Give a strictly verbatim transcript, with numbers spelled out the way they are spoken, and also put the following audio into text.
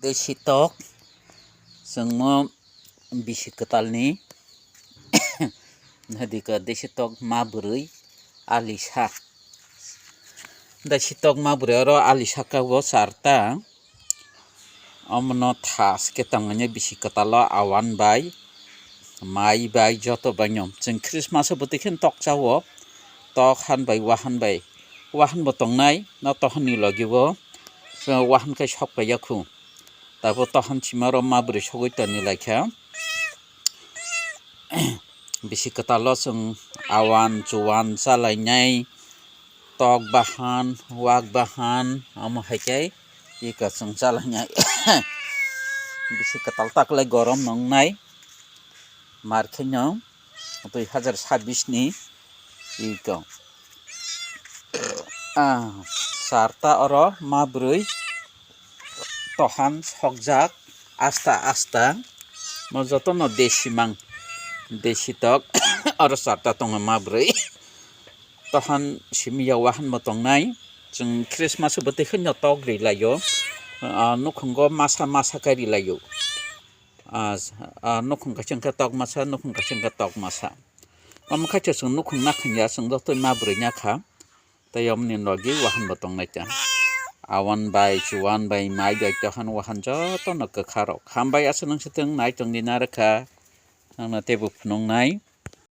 Desi tok, chwngno bisi kwtalni, hadika desi tok ma bwrwi alisa. Desi tok ma bwrwi oro alisa ka o charta. Omono thas khe tonglainai bisi kwtalo awan bai, mai bai, joto baino. Chwng Christmas o bwtwi khe tok cha o, tok han bai, wahan bai. Wahan bo tongnai, no tohon ni logi o, chwng wahan khe sok paiya khu. Tabo tohon sima ro ma bwrwi sogwi toni lai kha. Bisi kwtalo chwng awan chuwan chalainai, tok bahan, wak bahan, omo hai khe iko chwng chalainai. Bisi kwtal taklai gorom nongnai, mar khe no dui hazar sabis ni iko. Ah, charta oro ma bwrwi tohan sokjak asta asta. Mo jotono desi mang, desi tok oro charta tongo ma bwrwi. Tohan simi ya wahan bo tongnai. Chwng Christmas o bwtwi khe no tok ri laio. Ah, nukhungo masa masa khe ri laio. Ah, ah, nukhung kaisa wngkha tok masa, nukhung kaisa wngkha tok masa. Omo khe chwng nukhung nakhung ya, chwng joto ma bwrwi nya kha. Tei omoni logi wahan bo tongnai ta. Awan bai, chuwan bai, mai bai, tohan wahan jotono kwkha rok. Hambai aswk nang swtwng nai tongdi narwkha. Nangno teibo phunuknai.